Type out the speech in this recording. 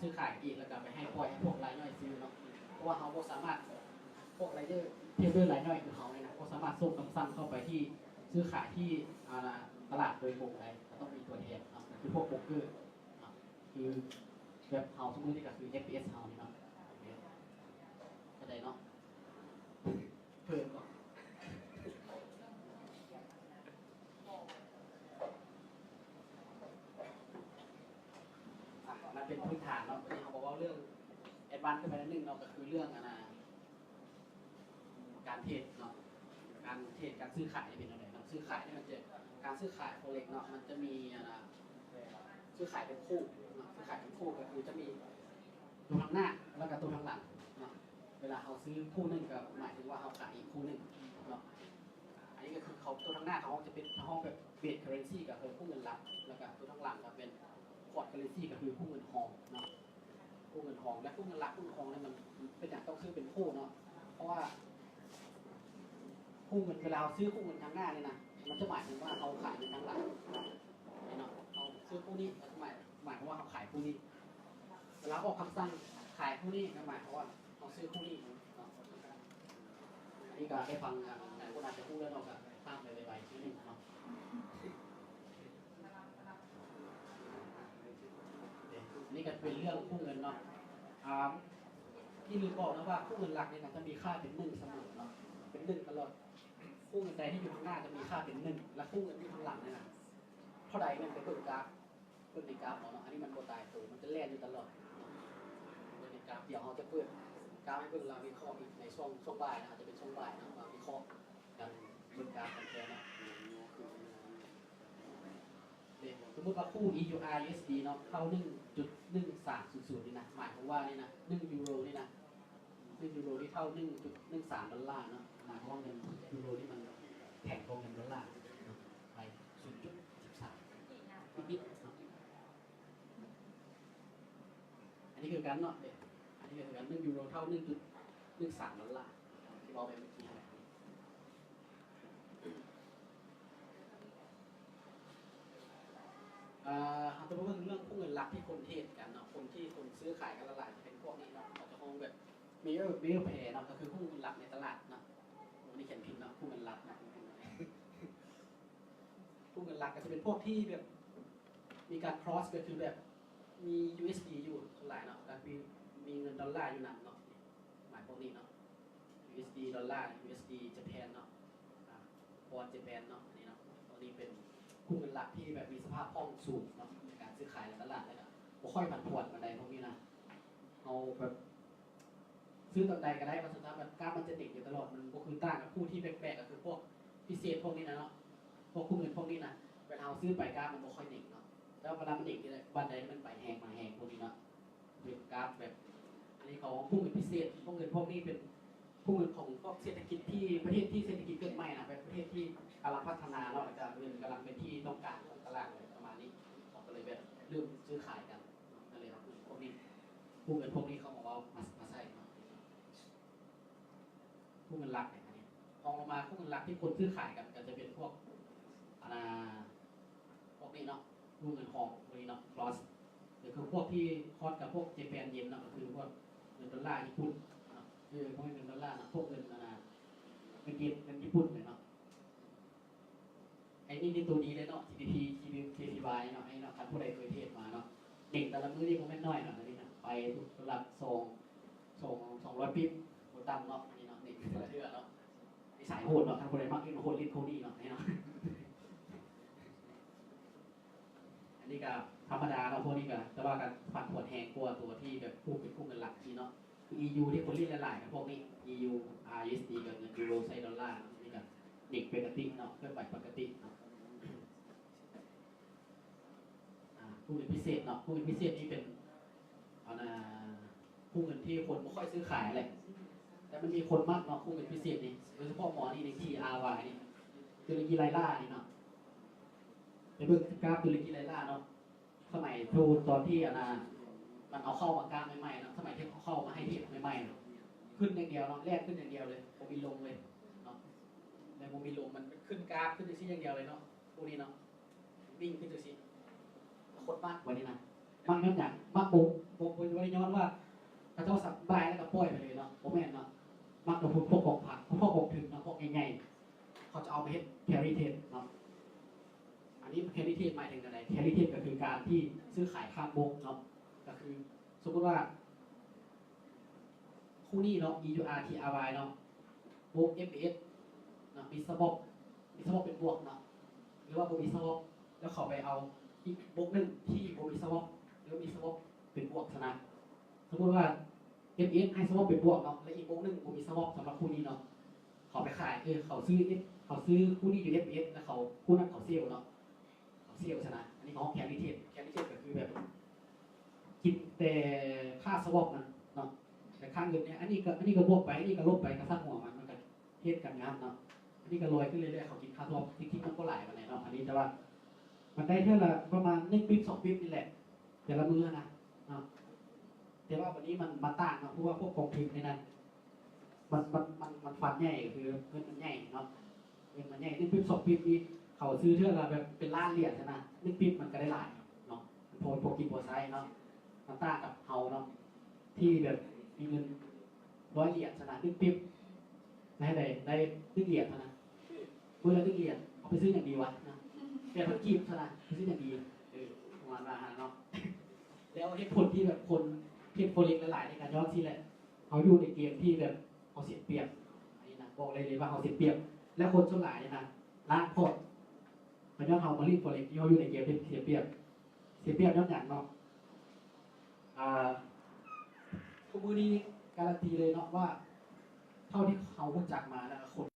ຊື້ຂາຍອີກ ແລ້ວກໍໄປໃຫ້ປ່ອຍໃຫ້ພວກລາຍຍ່ອຍຊື້ເນາະ ເພາະວ່າເຮົາບໍ່ສາມາດ ພວກລາຍເດີ ເທຣດເດີລາຍຍ່ອຍຄືເຮົານີ້ນະ ບໍ່ສາມາດສົ່ງຄຳສັ່ງເຂົ້າໄປທີ່ຊື້ຂາຍທີ່ ອ່າ ຕະຫຼາດໂດຍກົງໄດ້ ກໍຕ້ອງມີຕົວແທນເນາະ ກໍຄືພວກໂບຣກເກີເນາະ ຄືແບບເຮົາຊຸມື້ນີ້ກໍຄື ເອັຟເອສ ເຮົານີ້ເນາະ ເຂົ້າໃຈເນາະ ເພີ່ມບໍ່? ອ່ະ ມັນເປັນພື້ນຖານເນາະ ບາດນີ້ເຮົາກໍເວົ້າເລື່ອງແອດວານຂຶ້ນໄປໜ້ອຍໜຶ່ງເນາະ ກໍຄືເລື່ອງ ອັນນ່າ ການເທຣດເນາະ ການເທຣດ ການຊື້ຂາຍນີ້ເປັນແນວໃດເນາະ ຊື້ຂາຍນີ້ມັນຈະ ການຊື້ຂາຍ Forex ເນາະ ມັນຈະມີ ອັນນ່າ ຊື້ຂາຍເປັນຄູ່ເນາະ ຊື້ຂາຍເປັນຄູ່ກໍຄືຈະມີຕົວທາງໜ້າ ແລ້ວກໍຕົວທາງຫຼັງເນາະ ເວລາເຮົາຊື້ຄູ່ໜຶ່ງກໍໝາຍເຖິງວ່າເຮົາຂາຍອີກຄູ່ໜຶ່ງເນາະ ອັນນີ້ກໍຄືເຂົາ ຕົວທາງໜ້າເຂົາຈະເປັນ ເຮົາແບບ base currency ກໍຄືຄູ່ເງິນຫຼັກ ແລ້ວກໍຕົວທາງຫຼັງກໍເປັນ forward currency ກໍຄືຄູ່ເງິນຮອງເນາະ ຄູ່ເງິນຮອງ ແລະ ຄູ່ເງິນຫຼັກ ຄູ່ເງິນຮອງນີ້ມັນເປັນຫຍັງຕ້ອງຊື້ເປັນຄູ່ເນາະ ເພາະວ່າຄູ່ເງິນ ເວລາເຮົາຊື້ຄູ່ເງິນທາງໜ້ານີ້ນະ ມັນຈະໝາຍເຖິງວ່າເຮົາຂາຍເງິນທາງຫຼັງເນາະ ເຮົາຊື້ຄູ່ນີ້ກໍໝາຍ ໝາຍຄວາມວ່າເຮົາຂາຍຄູ່ນີ້ ເວລາອອກຄຳສັ່ງຂາຍຄູ່ນີ້ກໍໝາຍຄວາມວ່າເຮົາຊື້ຄູ່ນີ້ເນາະ ອັນນີ້ກໍໄດ້ຟັງ ອ່າ ຫຼາຍຄົນອາດຈະຮູ້ແລ້ວເນາະ ກໍຂ້າມໄປໄວໆ ໜ້ອຍໜຶ່ງເນາະ ອັນນີ້ກໍເປັນເລື່ອງຄູ່ເງິນເນາະ ອ່າ ທີ່ລືມບອກນະວ່າຄູ່ເງິນຫຼັກນີ້ນະ ຈະມີຄ່າເປັນໜຶ່ງສະເໝີເນາະ ເປັນໜຶ່ງຕະຫຼອດ ຄູ່ເງິນໃດທີ່ຢູ່ທາງໜ້າຈະມີຄ່າເປັນໜຶ່ງ ແລະ ຄູ່ເງິນຢູ່ທາງຫຼັງນີ້ນະ ເທົ່າໃດແມ່ນໄປເບິ່ງກາຟ ເບິ່ງໃນກາຟເອົາເນາະ ອັນນີ້ມັນບໍ່ຕາຍໂຕ ມັນຈະແລ່ນຢູ່ຕະຫຼອດເນາະ ເບິ່ງໃນກາຟ ດຽວເຮົາຈະເປີດກາຟໃຫ້ເບິ່ງ ແລ້ວວິເຄາະອີກໃນຊ່ວງ ຊ່ວງບ່າຍນະ ອາດຈະເປັນຊ່ວງບ່າຍເນາະ ວ່າວິເຄາະກັນ ເບິ່ງກາຟກັນແທ້ເນາະ ເດ້ ສົມມຸດວ່າຄູ່ EUR USD ເນາະ ເທົ່າໜຶ່ງຈຸດໜຶ່ງສາມສູນສູນນີ້ນະ ໝາຍຄວາມວ່ານີ້ນະ ໜຶ່ງຢູໂຣນີ້ນະ ໜຶ່ງຢູໂຣນີ້ເທົ່າໜຶ່ງຈຸດໜຶ່ງສາມດອນລາເນາະ ໝາຍຄວາມວ່າເງິນຢູໂຣນີ້ມັນແຂງກວ່າເງິນດອນລາເນາະ ໄປສູນຈຸດສິບສາມ ນິດໆເນາະ ອັນນີ້ຄືກັນເນາະ ເດ້ ອັນນີ້ກໍຄືກັນ ໜຶ່ງຢູໂຣເທົ່າໜຶ່ງຈຸດໜຶ່ງສາມດອນລາ ທີ່ເວົ້າໄປເມື່ອກີ້ຫັ້ນແຫຼະ. ເອີ ເຮົາຈະມາເບິ່ງເລື່ອງຄູ່ເງິນຫຼັກທີ່ຄົນເທຣດກັນເນາະ ຄົນທີ່ຄົນຊື້ຂາຍກັນຫຼາຍໆ ຈະເປັນພວກນີ້ເນາະ ເຂົາຈະຮ້ອງແບບ major major pair ເນາະ ກໍຄືຄູ່ເງິນຫຼັກໃນຕະຫຼາດເນາະ ອັນນີ້ຂຽນຜິດເນາະ ຄູ່ເງິນຫຼັກເນາະ ຄູ່ເງິນຫຼັກກໍຈະເປັນພວກທີ່ແບບມີການ cross ກໍຄືແບບມີ USD ຢູ່ສ່ວນຫຼາຍເນາະ ແລ້ວມີ ມີເງິນດອນລາຢູ່ນຳເນາະ ໝາຍພວກນີ້ເນາະ USD ດອນລາ USD Japan ເນາະ ອ່າ Won Japan ເນາະ ອັນນີ້ເນາະ ອັນນີ້ເປັນຄູ່ເງິນຫຼັກທີ່ແບບມີສະພາບຄ່ອງສູງເນາະ ໃນການຊື້ຂາຍໃນຕະຫຼາດ ແລ້ວກໍບໍ່ຄ່ອຍຜັນຜວນປານໃດພວກນີ້ນະ ເຮົາແບບ ຊື້ຕອນໃດກໍໄດ້ ວ່າຊັ້ນຊະ ແບບກາຟມັນຈະເໜັງຢູ່ຕະຫຼອດ ມັນບໍ່ຄືຕ່າງກັບຄູ່ທີ່ແປກໆ ກໍຄືພວກພິເສດພວກນີ້ນະເນາະ ພວກຄູ່ເງິນພວກນີ້ນະ ເວລາເຮົາຊື້ໄປກາຟມັນບໍ່ຄ່ອຍເໜັງເນາະ ແຕ່ວ່າເວລາມັນເໜັງທີໃດບາດໃດມັນໄປແຮງມາແຮງພວກນີ້ເນາະ ເປັນກາຟແບບ ອັນນີ້ເຂົາເວົ້າຄູ່ເງິນພິເສດ ພວກເງິນພວກນີ້ເປັນຄູ່ເງິນຂອງພວກເສດຖະກິດທີ່ ປະເທດທີ່ເສດຖະກິດເກີດໃໝ່ນະ ແບບປະເທດທີ່ກຳລັງພັດທະນາເນາະ ແລ້ວກໍເງິນກຳລັງເປັນທີ່ຕ້ອງການຂອງຕະຫຼາດປະມານນີ້ ເຂົາກໍເລີຍແບບເລີ່ມຊື້ຂາຍກັນເນາະ ກໍເລີຍເອົາພວກນີ້ ພວກເງິນພວກນີ້ເຂົ້າມາເວົ້າ ມາ ມາໃສ່ເນາະ ຄູ່ເງິນຫຼັກນີ້ ຮອງລົງມາຄູ່ເງິນຫຼັກທີ່ຄົນຊື້ຂາຍກັນ ກໍຈະເປັນພວກ ອັນນ່າ ພວກນີ້ເນາະ ຄູ່ເງິນຮອງພວກນີ້ເນາະ cross ກໍຄືພວກທີ່ cross ກັບພວກ Japan Yen ເນາະ ກໍຄືພວກເງິນດອນລາຍີ່ປຸ່ນເນາະ ເອີ ບໍ່ແມ່ນເງິນດອນລາເນາະ ພວກເງິນ ອັນນ່າ ເງິນເຢນ ເງິນຍີ່ປຸ່ນເນາະ. ໄອ້ນີ້ນີ້ໂຕດີເລີຍເນາະ GBP JPY ເນາະ ໄອ້ເນາະ ຄັນຜູ້ໃດເຄີຍເທຣດມາເນາະ ເໜັງແຕ່ລະມື້ນີ້ບໍ່ແມ່ນໜ້ອຍເນາະ ອັນນີ້ນະ ໄປລະສອງ ສອງ ສອງຮ້ອຍປີບບໍ່ຕ່ຳເນາະ ອັນນີ້ເນາະ ເໜັງແຕ່ລະເທື່ອເນາະ ນິໄສໂຫດເນາະ ຄັນຜູ້ໃດມັກຫຼິ້ນໂຫດຫຼິ້ນພວກນີ້ເນາະ ນີ້ເນາະ ອັນນີ້ກໍທຳມະດາເນາະ ພວກນີ້ກໍ ແຕ່ວ່າກໍຜັນຜວນແຮງກວ່າຕົວທີ່ແບບຄູ່ ເປັນຄູ່ເງິນຫຼັກຊີ້ເນາະ ຄື EU ທີ່ຄົນຫຼິ້ນຫຼາຍໆ ກໍພວກນີ້ EU USD ກໍເງິນຢູໂຣໃສ່ດອນລາເນາະ ນີ້ກໍເໜັງປົກກະຕິເນາະ ເຄື່ອນໄຫວປົກກະຕິເນາະ ອ່າ ຄູ່ເງິນພິເສດເນາະ ຄູ່ເງິນພິເສດນີ້ເປັນ ອັນນ່າ ຄູ່ເງິນທີ່ຄົນບໍ່ຄ່ອຍຊື້ຂາຍແຫຼະ ແຕ່ມັນມີຄົນມັກເນາະ ຄູ່ເງິນພິເສດນີ້ ໂດຍສະເພາະໝໍນີ້ TRY ນີ້ ຕຸລະກີໄລລານີ້ເນາະ ໄປເບິ່ງກາຟຕຸລະກີໄລລາເນາະ ສະໄໝໂຕ ຕອນທີ່ ອັນນ່າ ມັນເອົາເຂົ້າມາກາງໃໝ່ໆເນາະ ສະໄໝທີ່ເອົາເຂົ້າມາໃຫ້ເທຣດໃໝ່ໆເນາະ ຂຶ້ນຢ່າງດຽວເນາະ ແລ່ນຂຶ້ນຢ່າງດຽວເລີຍ ບໍ່ມີລົງເລີຍເນາະ ແລະ ບໍ່ມີລົງ ມັນຂຶ້ນກາຟຂຶ້ນຈັ່ງຊີ້ຢ່າງດຽວເລີຍເນາະ ພວກນີ້ເນາະ ວິ່ງຂຶ້ນຈັ່ງຊີ້ ຄົນມັກ ບັດນີ້ນະ ມັກຍ້ອນຫຍັງ? ມັກບົງ ບໍ່ ບໍ່ ບໍ່ໄດ້ຍ້ອນວ່າເຂົາເຈົ້າສະບາຍແລ້ວກໍປ່ອຍໄປເລີຍເນາະ ບໍ່ແມ່ນເນາະ. ມັກຈະພວກ ພວກກອງພັນ ພວກກອງທຶນເນາະ ພວກໃຫຍ່ໆ ເຂົາຈະເອົາມາເຮັດ carry trade ເນາະ. ອັນນີ້ carry trade ໝາຍເຖິງແນວໃດ? Carry trade ກໍຄືການທີ່ຊື້ຂາຍຂ້າມບົກເນາະ ກໍຄືສົມມຸດວ່າຄູ່ນີ້ເນາະ EURTRY ເນາະ ບົກ FAS ເນາະ ມີ swap ມີ swap ເປັນບວກເນາະ ຫຼືວ່າບໍ່ມີ swap ແລ້ວເຂົາໄປເອົາອີກບົກໜຶ່ງທີ່ບໍ່ມີ swap ຫຼືວ່າມີ swap ເປັນບວກຊັ້ນນະ. ສົມມຸດວ່າ FAS ໃຫ້ swap ເປັນບວກເນາະ ແລະ ອີກບົກໜຶ່ງບໍ່ມີ swap ສຳລັບຄູ່ນີ້ເນາະ ເຂົາໄປຂາຍ ເອີ ເຂົາຊື້ ເຂົາຊື້ຄູ່ນີ້ຢູ່ FAS ແລ້ວເຂົາ ຄູ່ນັ້ນເຂົາ sell ເນາະ ເຂົາ sell ຊັ້ນນະ. ອັນນີ້ເຂົາ carry trade carry trade ກໍຄືແບບ ກິນແຕ່ຄ່າ swap ນັ້ນເນາະ ແຕ່ຄ່າເງິນນີ້ ອັນນີ້ກໍ ອັນນີ້ກໍບວກໄປ ອັນນີ້ກໍລົບໄປ ກໍຊ່າງຫົວມັນ ມັນກໍເຮັດການງານເນາະ. ອັນນີ້ກໍລອຍຂຶ້ນເລື້ອຍໆ ເຂົາກິນຄ່າ swap ທີ່ ທີ່ມັນບໍ່ຫຼາຍປານໃດເນາະ. ອັນນີ້ແຕ່ວ່າມັນໄດ້ເທື່ອລະປະມານໜຶ່ງປິບ ສອງປິບນີ້ແຫຼະ ແຕ່ລະມື້ນະເນາະ. ແຕ່ວ່າບັດນີ້ມັນ ມັນຕ່າງເນາະ ເພາະວ່າພວກກອງທຶນນີ້ນະ ມັນ ມັນ ມັນ ມັນຟັນໃຫຍ່ ກໍຄືເງິນມັນໃຫຍ່ເນາະ ເງິນມັນໃຫຍ່. ໜຶ່ງປິບ ສອງປິບນີ້ ເຂົາຊື້ເທື່ອລະແບບເປັນລ້ານຫຼຽນຊັ້ນນະ ໜຶ່ງປິບມັນກໍໄດ້ຫຼາຍເນາະ ພໍ ພໍກິນພໍໃຊ້ເນາະ. ມັນຕ່າງກັບເຮົາເນາະ ທີ່ແບບມີເງິນຮ້ອຍຫຼຽນຊັ້ນນະ ໜຶ່ງປິບ ໄດ້ ໄດ້ ໄດ້ໜຶ່ງຫຼຽນເທົ່ານັ້ນ ມື້ລະໜຶ່ງຫຼຽນ ເອົາໄປຊື້ຫຍັງດີວະນະ ແປດພັນກີບຊັ້ນນະ ໄປຊື້ຫຍັງດີ? ເອີ ປະມານວ່າຫັ້ນເນາະ. ແລ້ວເຫດຜົນທີ່ແບບຄົນເຮັດ Forex ຫຼາຍໆ ນີ້ກໍຍ້ອນຊີ້ແຫຼະ ເຮົາຢູ່ໃນເກມທີ່ແບບເຮົາເສຍປຽບ. ອັນນີ້ນະ ບອກໄດ້ເລີຍວ່າເຮົາເສຍປຽບ ແລະ ຄົນສ່ວນຫຼາຍນີ້ນະ ລ້າງພອດ ກໍຍ້ອນເຮົາມາຫຼິ້ນ Forex ທີ່ເຮົາຢູ່ໃນເກມທີ່ເສຍປຽບ. ເສຍປຽບຍ້ອນຫຍັງເນາະ? ອ່າ ທຸກມື້ນີ້ກາລັນຕີເລີຍເນາະວ່າ ເທົ່າທີ່ເຮົາຮູ້ຈັກມານະ ຄົນ